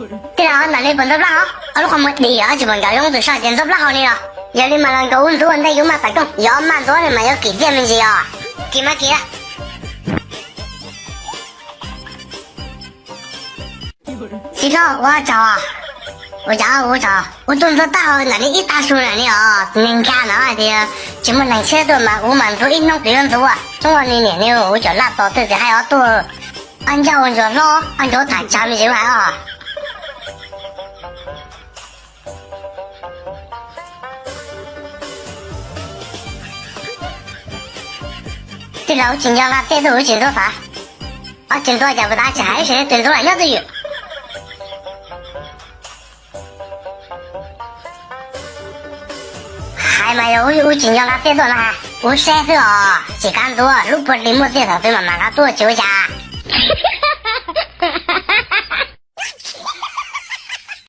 Tij laug, ntawm li puas ntxuav plab hau? Ob lub qhov muag dim os, tsis pom nkawd zoo tus saib tias ntxuav plab hau li los. Yog li mas los nkawd ua ntxuav ua ntej yuav maj tawm rooj, yog maj ntxuav mas yuav kim tiaj me ntsis os. Kim mas kim. Txiv hlob, ua tsaug. Ua cas ua tsaug? Ua tuaj ntxuav taub hau ntawm li ib tag su lawm li os. Nws nkag no hais tias tsis muaj neeg tsheb tuaj mas kuv mam ntxuav ib hnub twg yuav ntxuav. Txhob ua li niam ni, ua cov laj tos twj txiv hais ob tuaj. Ob ncauj ua ntsuag hlob, ob ncauj tham tsav me ntsis hais os. Tij laug, wb tsis nco nqa tej tuaj, wb tsis ntxuav xav. Ob tsis ntxuav cas puas tas tsis hais ib sim twb ntxuav lawm nyob twj ywm. Hais mas yog wb tsis nco nqa tej tuaj no, wb saib xwb os, tsis kam ntxuav, lub puag hli muaj tej thaum twg mam mam nqa tuaj tsis ua cas.